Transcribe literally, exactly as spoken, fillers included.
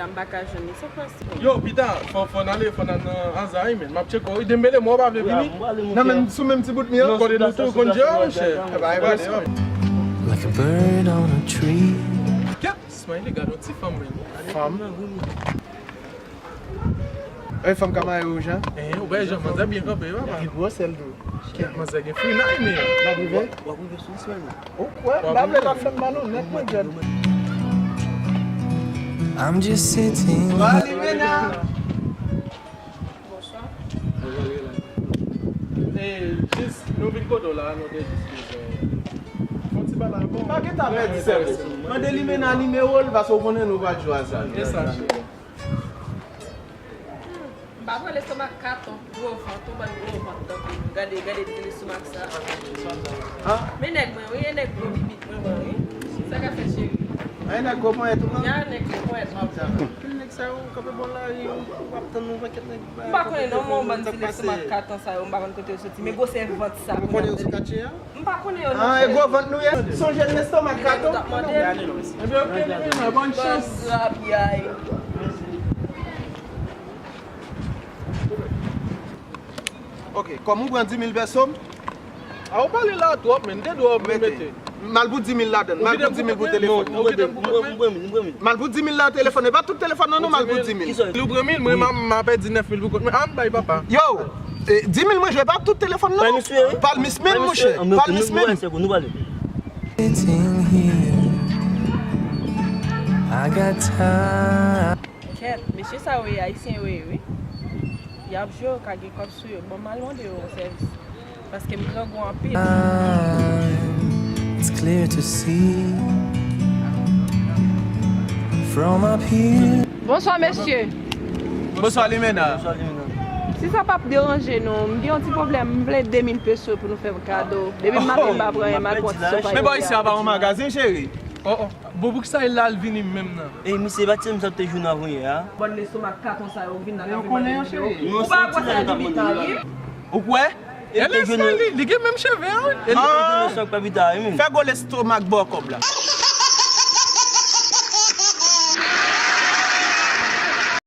M pa ka jwenn li, se prensip. Yo, pita, fò, fò n ale, fò n al nan Aza, wi, men. M ap tcheke w, wi, Dembele, mwen w pa vle vini. Nan menm, sou menm ti bout mi an. Kote nou tou, konn jere, monchè. Ebay, ebay, ebay. Like a bird on a tree. Kèt, Smiley, gade yon ti fanm, men. Fanm? E fanm ka maye wouj, an? Eh, ou wè jan manzè byen kanpe, papa. Li gwosè l tou. Kèt, manzè gen frinay, men. N ap rive? W ap rive sou Smiley. Ou kwè? M pa vle l ap fè m mal onèt, mwen, John. I'm just sitting. Ba li, Mena. Bonswa. E, jis, nou vin kote w la, nou te jis bezwen fè yon ti bagay avè w. Pa gen ta pèdi sèvis. Mande Limena nimewo l, paske w konnen nou pa t jwe a sa. E sa, cheri. M pa pran lestomak katon, gwo vant, yon bann gwo vant, tankou, gade, gade ti lestomak sa. Ah. Men nèg mwen, wi, e nèg gwo bibit mwen, mwen, wi. Sa ka fè, cheri? A, e nèg gwo ponyèt ou, non? Ya, nèg gwo ponyèt mwen. Anpil nèg sa yo kanpe bò lari, w ap tann yon pakèt nèg. M pa konnen non, men yon bann ti lestomak katon sa yo, m pa konn kote yo soti, men gwosè vant sa. Ou konnen yo sou katye a? M pa konnen yo non, cheri. Ah, e gwo vant nou ye. Sonje lestomak katon. Ebyen, oke, Limena, bòn chans. Bann grapyay. Ok, kòm ou pran di mil pèso m. A, ou pale la twòp, men. Te dwe w mete. M al pou di mil ladan l. M al pou di mil pou telefòn. Ou kite m pou kont mwen? M al pou di mil la telefòn. E pa tout telefòn nan non, m al pou di mil. Ou pran mil, mwen, m a, m a pèdi nèf mil pou kont mwen. A, m bay papa. Yo, e, di mil mwen jwe, pa tout telefòn nan non. Palmis, wi. Palmis menm, monchè. Palmis menm. Sitting here, I got time. Kèt, mesye sa yo ye ayisyen yo ye, wi. Y ap jwe, yo ka gen kòb sou yo. Bon, m al mande yo yon sèvis. Paske m grangou anpil. It's clear to see from up here. Bonswa, mesye. Bonswa, Limena. Si sa p ap deranje nou, m gen yon ti pwoblèm. M vle de mil peso pou nou fè m kado. Depi m maten, m pa pran anyen, m al pran ti sopa. Men bò isi a pa yon magazin, cheri. Oh, oh. Bon, poukisa l al vini menm nan? Ey, misye, pa ti sa te jwenn avanyè a? Bann lestomak katon sa yo vin nan. Yo konnen yo, cheri. Ou pa kwè sa di bita ye? Ou kwè? E lè sa li, li gen menm cheve a, wi. E li te jwenn sa pa bita, wi, men. Fè gwo lestomak ba w kòb la.